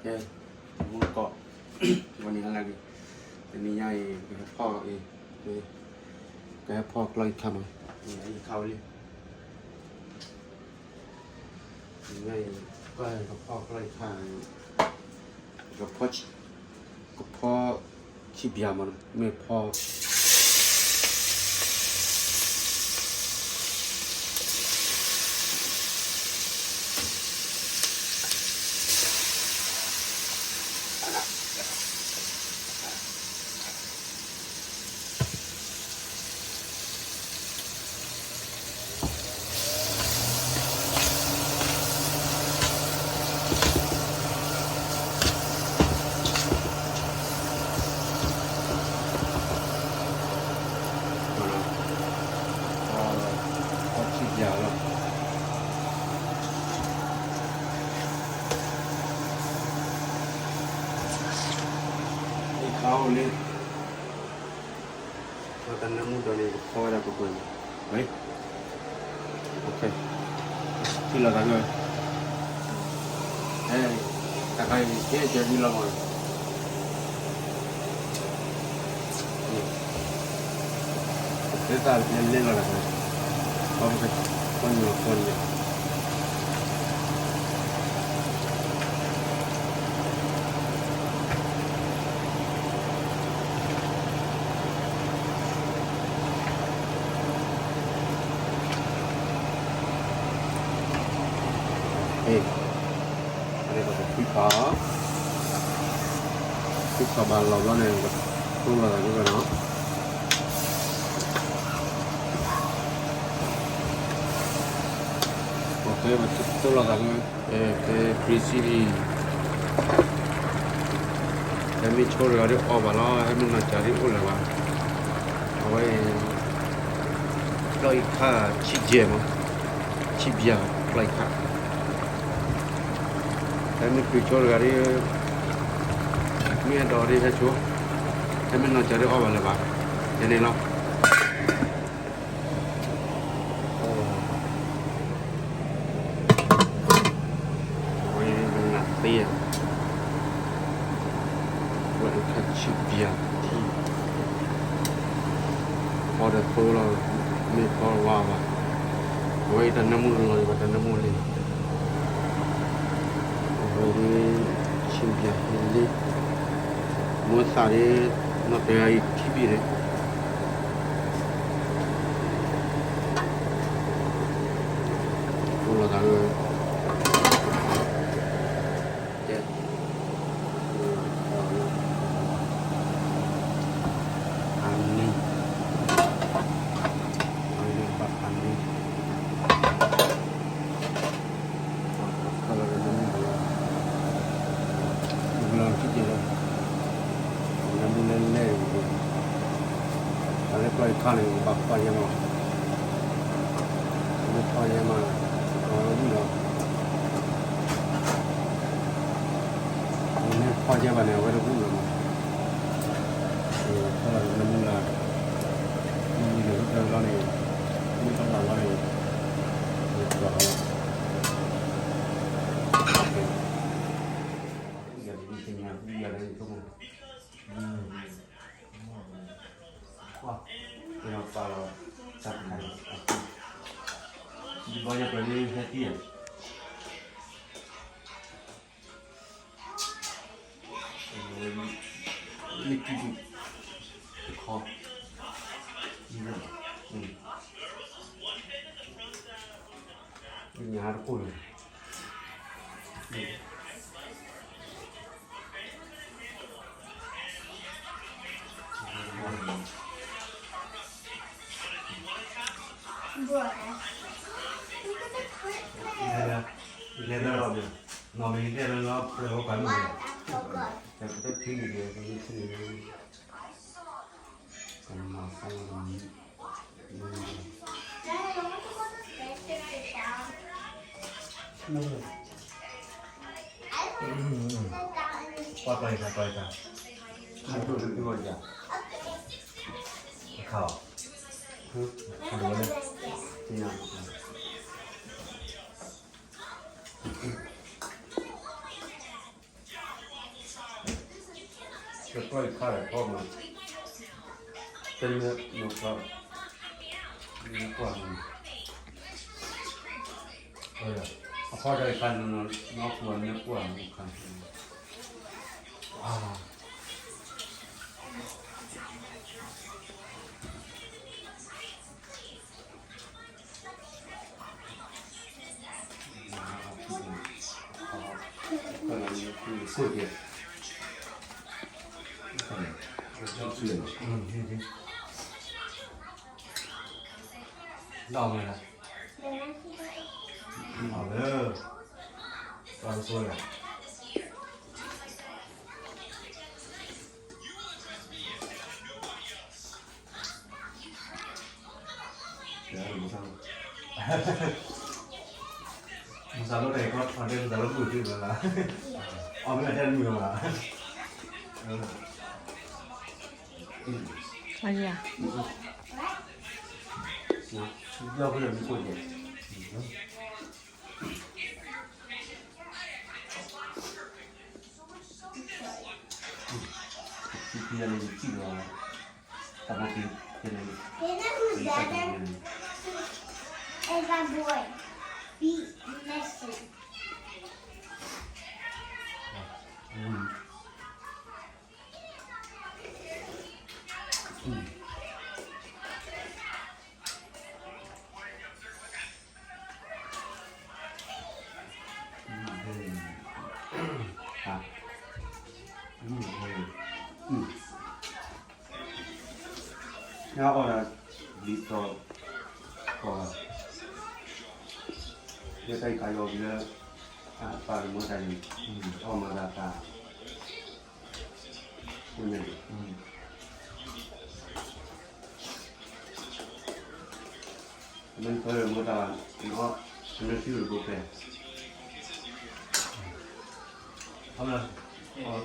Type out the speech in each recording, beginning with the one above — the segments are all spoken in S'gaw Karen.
မူကီး, ဝဲန့ၣ်ဟဲလၢက့ၤ, တနံၤညါအံၤ ကဟဲဖီၣ်အံၤ, ကဟဲဖီၣ်ကျီၢ်အံၤခါမး, အံၤခါဝဲလံ, တနံၤညါအံၤ ကဖီၣ်ကျီၢ်အံၤခါ, ကဖီၣ်, ကဖီၣ် ဆံးပၠးမး, မ့ၢ်ဖီၣ် ဖီၣ်ဆံးပၠးလီၤ, အံၤခါအိၣ်လံ, တၢ်နၢမူဒီးန့ၣ် ကဖီၣ်ဝဲဒၣ်ကွ့ၢ်ကွ့ၢ်န့ၣ်, ဝဲ, ထံၣ်လီၤသးက့ၤဝဲ, တၢ်ခါအံၤ ကဲကဲမံလီၤမး, သ့ၣ်သၣ်လဲၤလဲၤလီၤတၢ်ခါ, ဖီၣ်, ဖီၣ်ညိၣ်ဖီၣ်ညိၣ် အ့ၣ်, အန့ၣ်ပကဖှံဖး, ဖှံဖးဘၣ်လီၤဘျီန့ၣ် ကတိၢ်လီၤသးက့ၤဝဲနီၤ, ပကတိၢ်လီၤသးက့ၤဝဲ, ကဲ greasy လံ, ဟဲမ့ၢ်ဆိတဂၤဒီးအီၣ်ဘၣ်လီၤ, ဟဲမ့ၢ်နီၢ်ကၠးဒီးအိၣ်လၢၤဘၣ်, အဝဲ ကျီၢ်အံၤခါ ဆံးယဲၢ်မး, ဆံးပၠးကျီၢ်အံၤခါ, ဟဲမ့ၢ်ပျံၤဆိတဂၤဒီး မ့ၢ်အဲၣ်ဒိးဒီးဟဲဆိ, ဟဲမ့ၢ်နီၢ်ကၠးဒီးအီၣ်ဘၣ်လၢၤဘၣ်, ယဲန့ၣ်လီၤ. ဝဲမနုၤသ့ဧါ, ဝဲအခါဆံးပၠးထံ, ဖီဒီးသိလီၤ, မ့ၢ်ဖီဝါဘၣ်, အဝဲအံၤတၢ်နၢမူလီၤ, ယဘၣ်တၢ်နၢမူလံ, အဝဲဒၣ် ဆံးပၠးဟဲလံ, မိၢ်သးဒၣ် နီၢ်တဲာ်အံၤခံဘ့ၣ်န့ၣ် အိၣ်လီၤသးလၢ ကဲ, အါန့ၢ်, အါန့ၢ်ဘၣ်အါန့ၢ်, ခီလီၤဒီးနမုၢ်လီၤ, နမုၢ်လီၤထံၣ်က့ၤလီၤ, နမုၢ်လဲၤလဲၤ, အလၢကျီၢ်အံၤခါန့ၣ် ဘၣ်ဖီၣ်ယဲမး, မ့ၢ်ဖီၣ်ယဲမး, အဝဲဝံၣ်လီၤ. မ့ၢ်ဖီၣ်ကဲဘၣ်န့ၣ် အဝဲတဘူၣ်လီၤမး, ဖီၣ်လီၤဒီးနမုၢ်လၢ်, မုၢ်နံၤန့ၣ် ဟူးတၢ်လီၤန့ၣ်, မုၢ်တလၢ်လီၤန့ၣ်, မ့ၢ်ဖီၣ်လီၤလီၤ, ကွၢ်, ပပာ်လီၤ, တၢ်ခါန့ၣ်, ဒီးယပှဲၤလၢဟဲသံဧါ. လ့ၣ်ကံၢ်ဒူၣ်, တခီ, ညါတကိၢ်လၢၤ. လဲၤလၢလီၤဘၣ်, နီၢ်မ့ၢ်တဲလၢလီၤဖျဲၣ်ဝဲပှၤမုၣ်, တၢ်ကတၢၢ်ဖံန့ၣ်ဒီး ကမၤသးလီၤ, ပှၤပှၤတၢ်, ပှၤတၢ်, ခါအီၤ, ခါဒိးဝဲလၢ, သ့ၣ်ညါ အံၤ, ကျီၢ်ယခါဒီးဖီမး, တမ့ၢ်မ့ၢ်ကျီၢ်, မ့ၢ်ကွၢ်မး, အဖီတၢ်ယခါန့ၣ် နီၢ်ပူၤမ့ၢ်ကွၢ်မးခါ, မုၢ်သးလိတၢ်အံၤကီးထီၣ်ဒဲး မုၢ်သးလိဘူၣ်က့ၤလီၤလၢ်, အီၣ်မ့ၢ်အတဲတမုာ်လီၤဘၣ်, အါယၤ, ဒီပုၢ်ဒီဝဲၢ်မုၣ်ကိၣ်ယဲၢ်, ဖံဖံန့ၣ်ယထံၣ်လီၤ, တၢ်မၤက့ၤ, Is a boy. Be messy. အီၣ်ဒၣ်လံာ်စီၤကီၢ်, လၢတၢ်အံၤခါယီၤလၢ အပၢ်ကမၢတၢ်န့ၣ်, အီၣ်မၤသးသး, အန့ၣ် မ့ၢ်ဖဲမ့ၢ်တၢ်, အီၣ်, အနၢ်ထံရူၢ်ဘိဖဲ, အမ့ၢ်, အမ့ၢ်,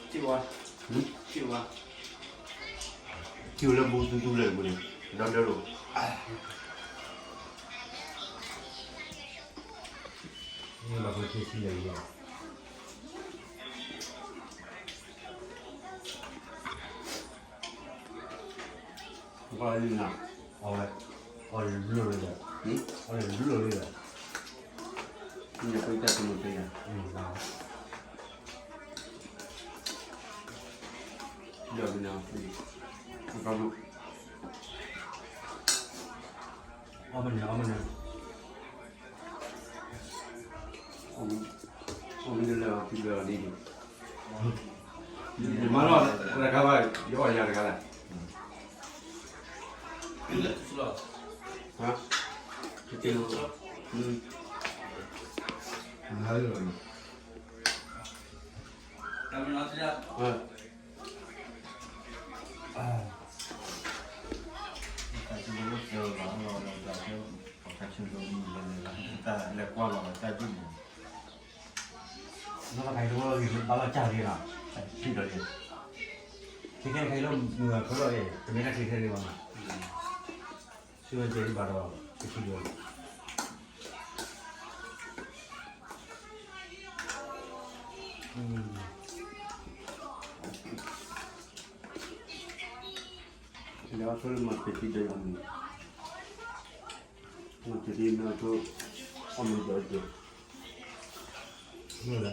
ထံဝါ, ထံဝါလၢဘူသူသူလၢပူၤန့ၣ်, ဒီဒၢလိာ်, မ့ၢ်ဘၣ်ဖိထံဆံလၢာ်လီၤ. ကွၢ်လံနၤ, အဝဲ, အီၣ်လံဘျုးလီၤလံဒီး, အီၣ်လံဘျုးလီၤလံဒီး, ညၣ်ပိတၢ်တမုာ်တယၤ, လီၤဘျုး, အီၣ်မ့ၢ်န့ၣ်, အီၣ်မ့ၢ်န့ၣ်. အိၣ်မ့ၢ်လၢအီၣ်ခံဘျီဒ်န့ၣ်, ယမၤလီၤတဂၤဘၣ်, ယအီၣ်ယၤတဂၤလၢ်, ဟါ, တက့ၢ်, ဟါ, တၢ်ဆူၣ်လၢဝဲၢ်လီၤလီၤဒီးတၢ်ဆူၣ်, ပှၤခါဆူၣ်လၢမုၢ်လီၤလီၤ, တၢ်လဲၤကွၢ်လီၤတၢ်ဒ်န့ၣ်, လီၤတၢ်ခါအံၤတဝဲဂ့ၤဘၣ်လီၤကၢ်ဂ့ၤလီၤ, ထံၣ်ဒီး, ခဲခဲတခါအံၤလၢမုၢ်ဂၤဖၢလီၤအံၤ တမ့ၢ်တၢ်ထံၣ်ထဲဂ့ၤဘၣ်မး, ဆူဝဲကဲဘၣ်ဒီး, ကထံၣ်ဒီး လၢအဆိလၢမၤတ့ၢ်တံၢ်ဒီးအီၤမ့ၢ်, မၤတ့ၢ်တံၢ်မ့ၢ်အဆိ, အီၣ်မ့ၢ်ဒီးတ့ၢ်, မ့ၢ်လဲၣ်,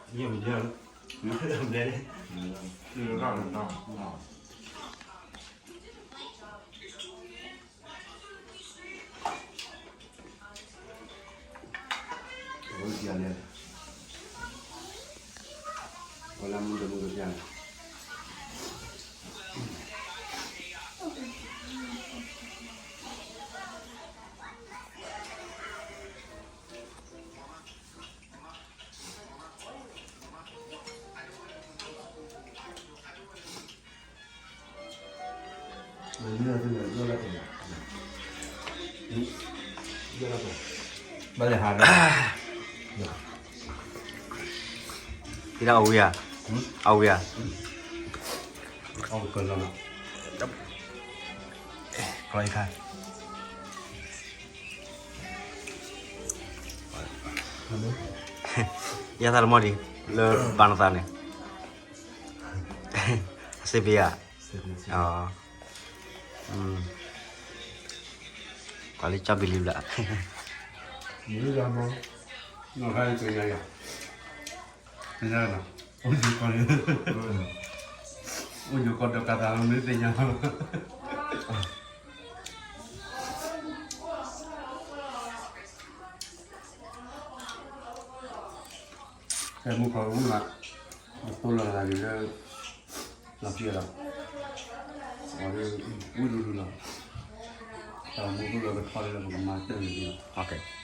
ယမ့ၢ်လဲၣ်, မ့ၢ်လဲၣ်, မ့ၢ်လဲၣ်, ဘၣ်လဲၤဟးဒီး, အဝံၤဧါ, အဝံၤဧါ, အဝံၤကလီၤ, ကလီၤခါ. ယသးတမီၢ်ဒံး လၢဘၣ်နသးန့ၣ် စ့ပယၤ ကွၢ်လၢကၠီဘံလံဘျး မ့ၢ်ယၤမီၢ် နီၢ်ခါအံၤကညါယၤ ကညါနီၤ အိၣ်ယိၤကီၢ်န့ၣ် အိၣ်ယိၤကီၢ်ဒီးကသးလီၤမ့ၢ်သ့ၣ်ညါ ဖဲမုၢ်ခီမုၢ်လၢ် သိလီၤသးဒ်လၢ လီၤပျဲလီၤ အဝဲ ဝံၣ်ဒူဒူလီၤ တၢ်မူခိၣ်လၢကထီၣ်လၢပကမၤတၢ်န့ၣ်လီၤ